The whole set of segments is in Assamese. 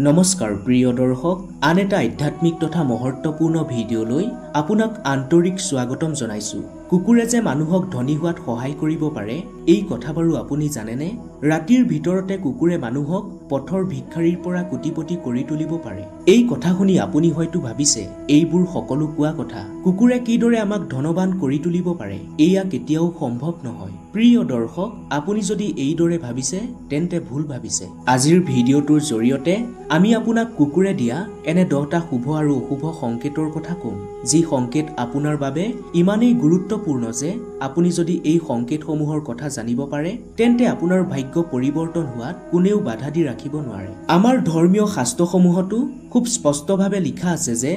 নমস্কাৰ প্ৰিয় দৰ্শক, আন এটা আধ্যাত্মিক তথা মহত্বপূৰ্ণ ভিডিঅ'লৈ আপোনাক আন্তৰিক স্বাগতম জনাইছোঁ। কুকুৰে যে মানুহক ধনী হোৱাত সহায় কৰিব পাৰে, এই কথা বাৰু আপুনি জানেনে? ৰাতিৰ ভিতৰতে কুকুৰে মানুহক পথৰ ভিক্ষাৰীৰ পৰা কোটিপতি কৰি তুলিব পাৰে। এই কথা শুনি আপুনি হয়তো ভাবিছে এইবোৰ সকলো কোৱা কথা, কুকুৰে কিদৰে আমাক ধনবান কৰি তুলিব পাৰে, এয়া কেতিয়াও সম্ভৱ নহয়। প্ৰিয় দৰ্শক, আপুনি যদি এইদৰে ভাবিছে তেন্তে ভুল ভাবিছে। আজিৰ ভিডিঅ'টোৰ জৰিয়তে আমি আপোনাক কুকুৰে দিয়া এনে 10টা শুভ আৰু অশুভ সংকেতৰ কথা ক'ম, যি সংকেত আপোনাৰ বাবে ইমানেই গুৰুত্বপূৰ্ণ যে আপুনি যদি এই সংকেতসমূহৰ কথা জানিব পাৰে তেন্তে আপোনাৰ ভাগ্য পৰিৱৰ্তন হোৱাত কোনেও বাধা দি ৰাখিব নোৱাৰে। আমাৰ ধৰ্মীয় শাস্ত্ৰসমূহতো খুব স্পষ্টভাৱে লিখা আছে যে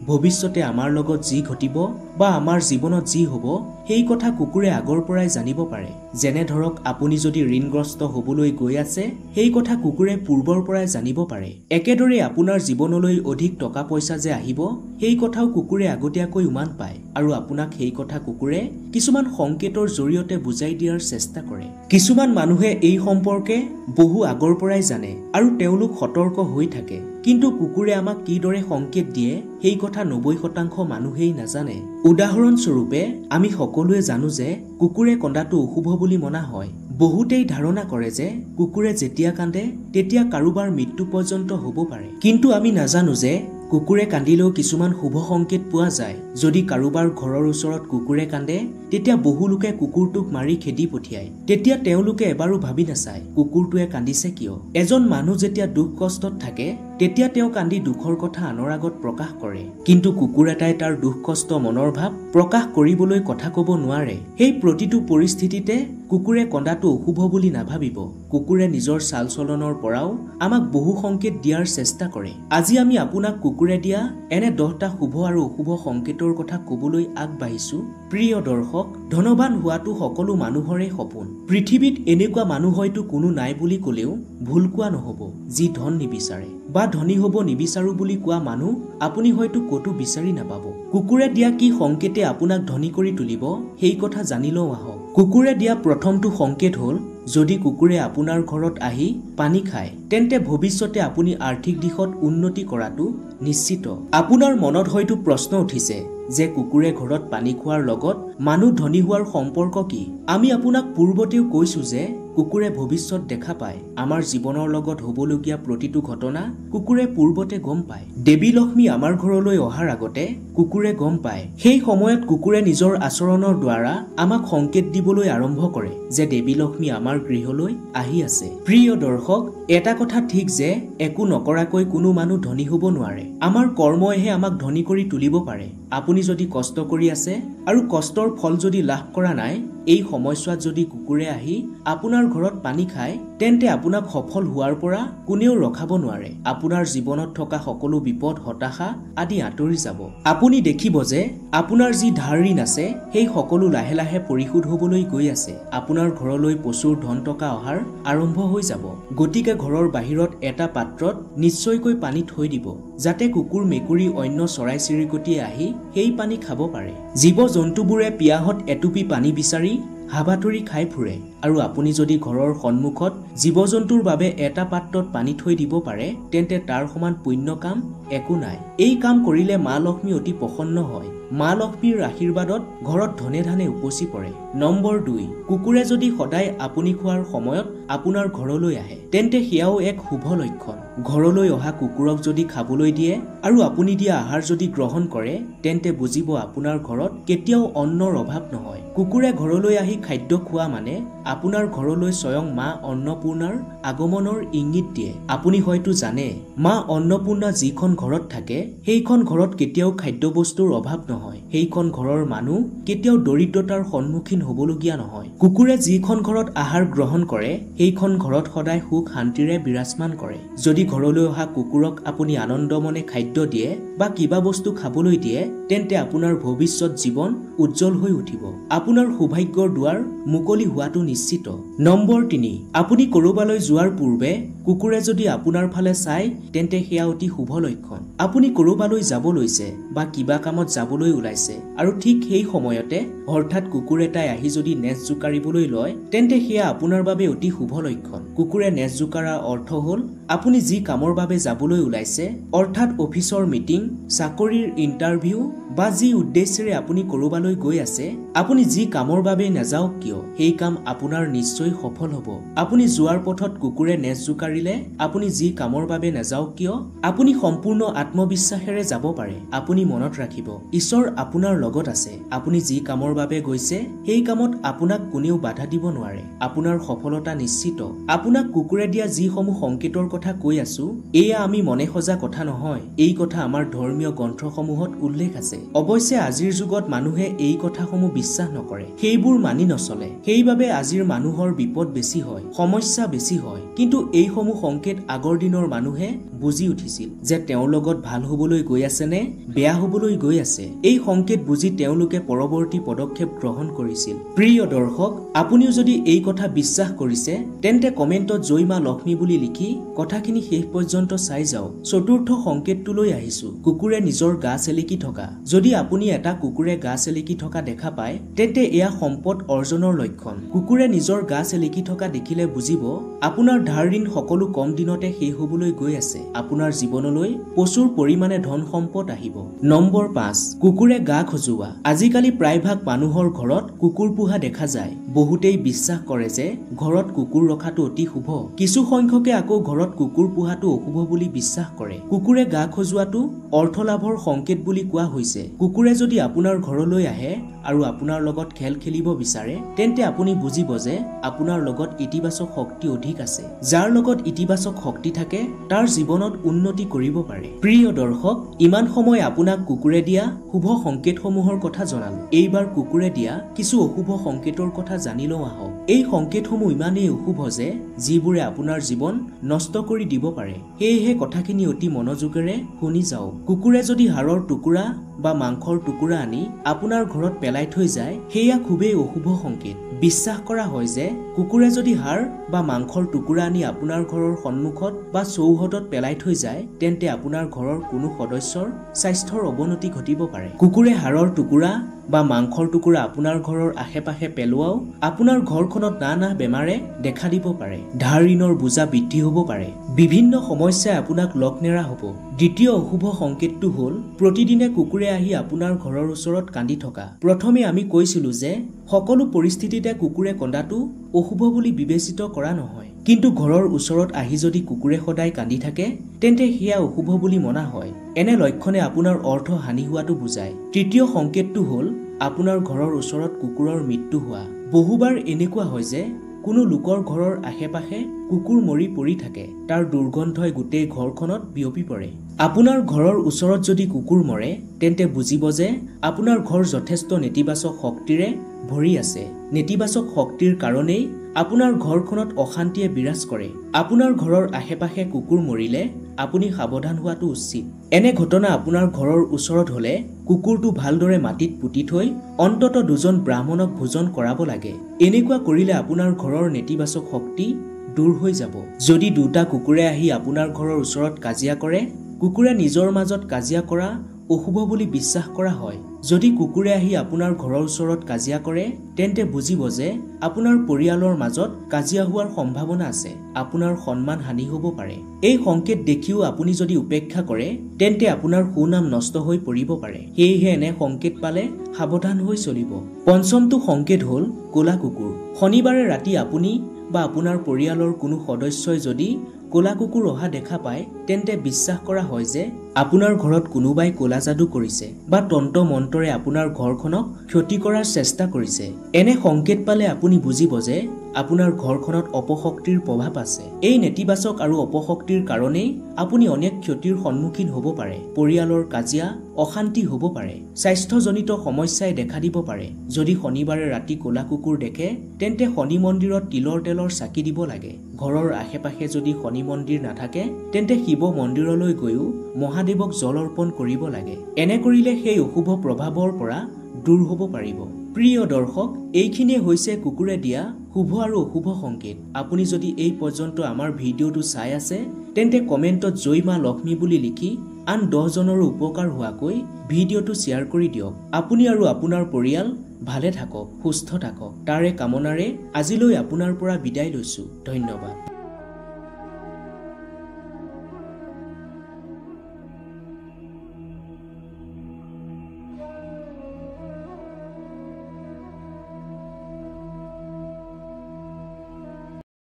ভৱিষ্যতে আমাৰ লগত যি ঘটিব বা আমাৰ জীৱনত যি হ'ব সেই কথা কুকুৰে আগৰ পৰাই জানিব পাৰে। যেনে ধৰক, আপুনি যদি ঋণগ্ৰস্ত হ'বলৈ গৈ আছে সেই কথা কুকুৰে পূৰ্বৰ পৰাই জানিব পাৰে। একেদৰে আপোনাৰ জীৱনলৈ অধিক টকা পইচা যে আহিব সেই কথাও কুকুৰে আগতীয়াকৈ উমান পায় আৰু আপোনাক সেই কথা কুকুৰে কিছুমান সংকেতৰ জৰিয়তে বুজাই দিয়াৰ চেষ্টা কৰে। কিছুমান মানুহে এই সম্পৰ্কে বহু আগৰ পৰাই জানে আৰু তেওঁলোক সতৰ্ক হৈ থাকে, কিন্তু কুকুৰে আমাক কিদৰে সংকেত দিয়ে সেই কথা 90% মানুহেই নাজানে। উদাহৰণস্বৰূপে, আমি সকলোৱে জানো যে কুকুৰে কন্দাটো অশুভ বুলি মনা হয়। বহুতেই ধাৰণা কৰে যে কুকুৰে যেতিয়া কান্দে তেতিয়া কাৰোবাৰ মৃত্যু পৰ্যন্ত হ'ব পাৰে, কিন্তু আমি নাজানো যে কুকুৰে কান্দিলেও কিছুমান শুভ সংকেত পোৱা যায়। যদি কাৰোবাৰ ঘৰৰ ওচৰত কুকুৰে কান্দে তেতিয়া বহু লোকে কুকুৰটোক মাৰি খেদি পঠিয়ায়। তেতিয়া তেওঁলোকে এবাৰো ভাবি নাচায় কুকুৰটোৱে কান্দিছে কিয়। এজন মানুহ যেতিয়া দুখ কষ্টত থাকে তেতিয়া তেওঁ কান্দি দুখৰ কথা আনৰ আগত প্ৰকাশ কৰে, কিন্তু কুকুৰ এটাই তাৰ দুখ কষ্ট মনৰ ভাৱ প্ৰকাশ কৰিবলৈ কথা ক'ব নোৱাৰে। সেই প্ৰতিটো পৰিস্থিতিতে কুকুৰে কন্দাটো অশুভ বুলি নাভাবিব। কুকুৰে নিজৰ চাল চলনৰ পৰাও আমাক বহু সংকেত দিয়াৰ চেষ্টা কৰে। আজি আমি আপোনাক কুকুৰে দিয়া এনে 10টা শুভ আৰু অশুভ সংকেতৰ কথা ক'বলৈ আগবাঢ়িছো। প্ৰিয় দৰ্শক, ধনবান হোৱাটো সকলো মানুহৰে সপোন। পৃথিৱীত এনেকুৱা মানুহ হয়তো কোনো নাই বুলি ক'লেও ভুল কোৱা নহ'ব যি ধন নিবিচাৰে বা ধনী হ'ব নিবিচাৰো বুলি কোৱা মানুহ আপুনি হয়তো ক'তো বিচাৰি নাপাব। কুকুৰে দিয়া কি সংকেতে আপোনাক ধনী কৰি তুলিব সেই কথা জানি লওঁ আহক। কুকুৰে দিয়া প্ৰথমটো সংকেত হ'ল, যদি কুকুৰে আপোনাৰ ঘৰত আহি পানী খায় তেন্তে ভৱিষ্যতে আপুনি আৰ্থিক দিশত উন্নতি কৰাটো নিশ্চিত। আপোনাৰ মনত হয়তো প্ৰশ্ন উঠিছে যে কুকুৰে ঘৰত পানী খোৱাৰ লগত মানুহ ধনী হোৱাৰ সম্পৰ্ক কি? আমি আপোনাক পূৰ্বতেও কৈছো যে কুকুৰে ভৱিষ্যত দেখা পায়। আমাৰ জীৱনৰ লগত হ'বলগীয়া প্ৰতিটো ঘটনা কুকুৰে পূৰ্বতে গম পায়। দেৱী লক্ষ্মী আমাৰ ঘৰলৈ অহাৰ আগতে কুকুৰে গম পায়। সেই সময়ত কুকুৰে নিজৰ আচৰণৰ দ্বাৰা আমাক সংকেত দিবলৈ আৰম্ভ কৰে যে দেৱী লক্ষ্মী আমাৰ গৃহলৈ আহি আছে। প্ৰিয় দৰ্শক, এটা কথা ঠিক যে একো নকৰাকৈ কোনো মানুহ ধনী হ'ব নোৱাৰে। আমাৰ কৰ্মইহে আমাক ধনী কৰি তুলিব পাৰে। আপুনি যদি কষ্ট কৰি আছে আৰু কষ্টৰ ফল যদি লাভ কৰা নাই, এই সময়ছোৱাত যদি কুকুৰে আহি আপোনাৰ ঘৰত পানী খায় তেন্তে আপোনাক সফল হোৱাৰ পৰা কোনেও ৰখাব নোৱাৰে। আপোনাৰ জীৱনত থকা সকলো বিপদ, হতাশা আদি আঁতৰি যাব। আপুনি দেখিব যে আপোনাৰ যি ধাৰ ঋণ আছে সেই সকলো লাহে লাহে পৰিশোধ হ'বলৈ গৈ আছে। আপোনাৰ ঘৰলৈ প্ৰচুৰ ধন টকা অহাৰ আৰম্ভ হৈ যাব। গতিকে ঘৰৰ বাহিৰত এটা পাত্ৰত নিশ্চয়কৈ পানী থৈ দিব, যাতে কুকুৰ, মেকুৰী, অন্য চৰাই চিৰিকটিয়ে আহি সেই পানী খাব পাৰে। জীৱ জন্তুবোৰে পিয়াহত এটুপি পানী বিচাৰি হাবাথুৰি খাই ফুৰে আৰু আপুনি যদি ঘৰৰ সন্মুখত জীৱ জন্তুৰ বাবে এটা পাত্ৰত পানী থৈ দিব পাৰে তেন্তে তাৰ সমান পুণ্য কাম একো নাই। এই কাম কৰিলে মা লক্ষ্মী অতি প্ৰসন্ন হয়। মা লক্ষ্মীৰ আশীৰ্বাদত ঘৰত ধনে ধানে উপচি পৰে। নম্বৰ 2, কুকুৰে যদি সদায় আপুনি খোৱাৰ সময়ত আপোনাৰ ঘৰলৈ আহে তেন্তে সেয়াও এক শুভ লক্ষণ। ঘৰলৈ অহা কুকুৰক যদি খাবলৈ দিয়ে আৰু আপুনি দিয়া আহাৰ যদি গ্ৰহণ কৰে তেন্তে বুজিব আপোনাৰ ঘৰত কেতিয়াও অন্নৰ অভাৱ নহয়। কুকুৰে ঘৰলৈ আহি খাদ্য খোৱা মানে আপোনাৰ ঘৰলৈ স্বয়ং মা অন্নপূৰ্ণাৰ আগমনৰ ইংগিত দিয়ে। আপুনি হয়তো জানে, মা অন্নপূৰ্ণা যিখন ঘৰত থাকে সেইখন ঘৰত কেতিয়াও খাদ্যবস্তুৰ অভাৱ নহয়। সেইখন ঘৰৰ মানুহ কেতিয়াও দৰিদ্ৰতাৰ সন্মুখীন হ'বলগীয়া নহয়। কুকুৰে যিখন ঘৰত আহাৰ গ্ৰহণ কৰে সেইখন ঘৰত সদায় সুখ শান্তিৰে বিৰাজমান কৰে। যদি ঘৰলৈ অহা কুকুৰক আপুনি আনন্দ মনে খাদ্য দিয়ে বা কিবা বস্তু খাবলৈ দিয়ে তেন্তে আপোনাৰ ভৱিষ্যত জীৱন উজ্জ্বল হৈ উঠিব। আপোনাৰ সৌভাগ্যৰ দুৱাৰ মুকলি হোৱাটো নিশ্চিত। নম্বৰ 3, আপুনি ক'ৰবালৈ যোৱাৰ পূৰ্বে কুকুৰে যদি আপোনাৰ ফালে চায় তেন্তে সেয়া অতি শুভ লক্ষণ। আপুনি ক'ৰবালৈ যাব লৈছে বা কিবা কামত যাবলৈ ওলাইছে আৰু ঠিক সেই সময়তে হঠাৎ কুকুৰ এটাই আহি যদি নেজ জোকাৰিবলৈ লয় তেন্তে সেয়া আপোনাৰ বাবে অতি শুভ লক্ষণ। কুকুৰে নেজ জোকাৰাৰ অৰ্থ হ'ল আপুনি যি কামৰ বাবে যাবলৈ ওলাইছে, অৰ্থাৎ অফিচৰ মিটিং, চাকৰিৰ ইণ্টাৰভিউ বা যি উদ্দেশ্যেৰে আপুনি ক'ৰবালৈ গৈ আছে, আপুনি যি কামৰ বাবে নাযাওক কিয় সেই কাম আপোনাৰ নিশ্চয় সফল হ'ব। আপুনি যোৱাৰ পথত কুকুৰে নেজ জোকাৰিলে আপুনি যি কামৰ বাবে নাযাওক কিয় আপুনি সম্পূৰ্ণ আত্মবিশ্বাসেৰে যাব পাৰে। আপুনি মনত ৰাখিব, ঈশ্বৰ আপোনাৰ লগত আছে। আপুনি যি কামৰ বাবে গৈছে সেই কামত আপোনাক কোনেও বাধা দিব নোৱাৰে। আপোনাৰ সফলতা নিশ্চিত। আপোনাক কুকুৰে দিয়া যিসমূহ সংকেতৰ কথা কৈ আছো, এয়া আমি মনে সজা কথা নহয়। এই কথা আমাৰ ধৰ্মীয় গ্ৰন্থসমূহত উল্লেখ আছে। অৱশ্যে আজিৰ যুগত মানুহে এই কথাসমূহ বিশ্বাস নকৰে, সেইবোৰ মানি নচলে। সেইবাবে আজিৰ মানুহৰ বিপদ বেছি হয়, সমস্যা বেছি হয়। কিন্তু এইসমূহ সংকেত আগৰ দিনৰ মানুহে বুজি উঠিছিল যে তেওঁৰ লগত ভাল হ'বলৈ গৈ আছে নে বেয়া হ'বলৈ গৈ আছে। এই সংকেত বুজি তেওঁলোকে পৰৱৰ্তী পদক্ষেপ গ্ৰহণ কৰিছিল। প্ৰিয় দৰ্শক, আপুনিও যদি এই কথা বিশ্বাস কৰিছে তেন্তে কমেণ্টত জয় মা লক্ষ্মী বুলি লিখি কথাখিনি শেষ পৰ্যন্ত চাই যাওক। চতুৰ্থ সংকেতটোলৈ আহিছো, কুকুৰে নিজৰ গা চেলেকি থকা। যদি আপুনি এটা কুকুৰে গা চেলেকি থকা দেখা পায় তেন্তে এয়া সম্পদ অৰ্জনৰ লক্ষণ। কুকুৰে নিজৰ গা চেলেকি থকা দেখিলে বুজিব আপোনাৰ ধাৰ ঋণ সকলো কম দিনতে শেষ হ'বলৈ গৈ আছে। আপোনাৰ জীৱনলৈ প্ৰচুৰ পৰিমাণে ধন সম্পদ আহিব। নম্বৰ 5, কুকুৰে গা খজুওৱা। আজিকালি প্ৰায়ভাগ মানুহৰ ঘৰত কুকুৰ পোহা দেখা যায়। বহুতেই বিশ্বাস কৰে যে ঘৰত কুকুৰ ৰখাটো অতি শুভ। কিছু সংখ্যকে আকৌ ঘৰত কুকুৰ পোহাটো অশুভ বুলি বিশ্বাস কৰে। কুকুৰে গা খজুৱাটো অৰ্থলাভৰ সংকেত বুলি কোৱা হৈছে। কুকুৰে যদি আপোনাৰ ঘৰলৈ আহে আৰু আপোনাৰ লগত খেল খেলিব বিচাৰে তেন্তে আপুনি বুজিব যে আপোনাৰ লগত ইতিবাচক শক্তি অধিক আছে। যাৰ লগত ইতিবাচক শক্তি থাকে তাৰ জীৱনত উন্নতি কৰিব পাৰে। প্ৰিয় দৰ্শক, ইমান সময় আপোনাক কুকুৰে দিয়া শুভ সংকেতসমূহৰ কথা জনালো। এইবাৰ কুকুৰে দিয়া কিছু অশুভ সংকেতৰ কথা জানি লওঁ আহক। এই সংকেতসমূহ ইমানেই অশুভ যে যিবোৰে আপোনাৰ জীৱন নষ্ট কৰি দিব পাৰে। সেয়েহে কথাখিনি অতি মনোযোগেৰে শুনি যাওক। কুকুৰে যদি হাড়ৰ টুকুৰা বা মাংসৰ টুকুৰা আনি আপোনাৰ ঘৰত পেলাই থৈ যায় সেয়া খুবেই অশুভ সংকেত। বিশ্বাস কৰা হয় যে কুকুৰে যদি হাড় বা মাংসৰ টুকুৰা আনি আপোনাৰ ঘৰৰ সন্মুখত বা চৌহদত পেলাই থৈ যায় তেন্তে আপোনাৰ ঘৰৰ কোনো সদস্যৰ স্বাস্থ্যৰ অৱনতি ঘটিব পাৰে। কুকুৰে হাড়ৰ টুকুৰা বা মাংসৰ টুকুৰা আপোনাৰ ঘৰৰ আশে-পাশে পেলোৱাও আপোনাৰ ঘৰখনত নানা বেমাৰে দেখা দিব পাৰে। ধাৰ ঋণৰ বোজা বৃদ্ধি হ'ব পাৰে। বিভিন্ন সমস্যাই আপোনাক লগ নেৰা হ'ব। দ্বিতীয় অশুভ সংকেতটো হ'ল প্ৰতিদিনে কুকুৰে আহি আপোনাৰ ঘৰৰ ওচৰত কান্দি থকা। প্ৰথমে আমি কৈছিলো যে সকলো পৰিস্থিতিতে কুকুৰে কন্দাটো অশুভ বুলি বিবেচিত কৰা নহয়, কিন্তু ঘৰৰ ওচৰত আহি যদি কুকুৰে সদায় কান্দি থাকে তেন্তে সেয়া অশুভ বুলি মনা হয়। এনে লক্ষণে আপোনাৰ অৰ্থ হানি হোৱাটো বুজায়। তৃতীয় সংকেতটো হ'ল আপোনাৰ ঘৰৰ ওচৰত কুকুৰৰ মৃত্যু হোৱা। বহুবাৰ এনেকুৱা হয় যে কোনো লোকৰ ঘৰৰ আশে-পাশে কুকুৰ মৰি পৰি থাকে, তাৰ দুৰ্গন্ধই গোটেই ঘৰখনত বিয়পি পৰে। আপোনাৰ ঘৰৰ ওচৰত যদি কুকুৰ মৰে তেন্তে বুজিব যে আপোনাৰ ঘৰ যথেষ্ট নেতিবাচক শক্তিৰে ভৰি আছে। নেতিবাচক শক্তিৰ কাৰণেই আপোনাৰ ঘৰখনত অশান্তিয়ে বিৰাজ কৰে। আপোনাৰ ঘৰৰ আশে-পাশে কুকুৰ মৰিলে আপুনি সাৱধান হোৱাটো উচিত। এনে ঘটনা আপোনাৰ ঘৰৰ ওচৰত হ'লে কুকুৰটো ভালদৰে মাটিত পুতি থৈ অন্তত দুজন ব্ৰাহ্মণক ভোজন কৰাব লাগে। এনেকুৱা কৰিলে আপোনাৰ ঘৰৰ নেতিবাচক শক্তি দূৰ হৈ যাব। যদি দুটা কুকুৰে আহি আপোনাৰ ঘৰৰ ওচৰত কাজিয়া কৰে, কুকুৰে নিজৰ মাজত কাজিয়া কৰা অশুভ বুলি বিশ্বাস কৰা হয়। যদি কুকুৰে আহি আপোনাৰ ঘৰৰ ওচৰত কাজিয়া কৰে তেন্তে বুজিব যে আপোনাৰ পৰিয়ালৰ মাজত কাজিয়া হোৱাৰ সম্ভাৱনা আছে। আপোনাৰ সন্মান হানি হ'ব পাৰে। এই সংকেত দেখিও আপুনি যদি উপেক্ষা কৰে তেন্তে আপোনাৰ সুনাম নষ্ট হৈ পৰিব পাৰে। সেয়েহে এনে সংকেত পালে সাৱধান হৈ চলিব। পঞ্চমটো সংকেত হ'ল ক'লা কুকুৰ। শনিবাৰে ৰাতি আপুনি বা আপোনাৰ পৰিয়ালৰ কোনো সদস্যই যদি ক'লা কুকুৰ অহা দেখা পায় তেন্তে বিশ্বাস কৰা হয় যে আপোনাৰ ঘৰত কোনোবাই ক'লা যাদু কৰিছে বা তন্ত্ৰ মন্ত্ৰৰে আপোনাৰ ঘৰখনক ক্ষতি কৰাৰ চেষ্টা কৰিছে। এনে সংকেত পালে আপুনি বুজিব যে আপোনাৰ ঘৰখনত অপশক্তিৰ প্ৰভাৱ আছে। এই নেতিবাচক আৰু অপশক্তিৰ কাৰণেই আপুনি অনেক ক্ষতিৰ সন্মুখীন হ'ব পাৰে। পৰিয়ালৰ কাজিয়া, অশান্তি হ'ব পাৰে। স্বাস্থ্যজনিত সমস্যাই দেখা দিব পাৰে। যদি শনিবাৰে ৰাতি ক'লা কুকুৰ দেখে তেন্তে শনি মন্দিৰত তিলৰ তেলৰ চাকি দিব লাগে। ঘৰৰ আশে-পাশে যদি শনি মন্দিৰ নাথাকে তেন্তে শিৱ মন্দিৰলৈ গৈও মহাদেৱক জল অৰ্পণ কৰিব লাগে। এনে কৰিলে সেই অশুভ প্ৰভাৱৰ পৰা দূৰ হ'ব পাৰিব। প্ৰিয় দৰ্শক, এইখিনিয়ে হৈছে কুকুৰে দিয়া শুভ আৰু অশুভ সংকেত। আপুনি যদি এই পৰ্যন্ত আমাৰ ভিডিঅ'টো চাই আছে তেন্তে কমেণ্টত জয় মা লক্ষ্মী বুলি লিখি আন 10জনৰো উপকাৰ হোৱাকৈ ভিডিঅ'টো শ্বেয়াৰ কৰি দিয়ক। আপুনি আৰু আপোনাৰ পৰিয়াল ভালে থাকক, সুস্থ থাকক, তাৰে কামনাৰে আজিলৈ আপোনাৰ পৰা বিদায় লৈছোঁ। ধন্যবাদ।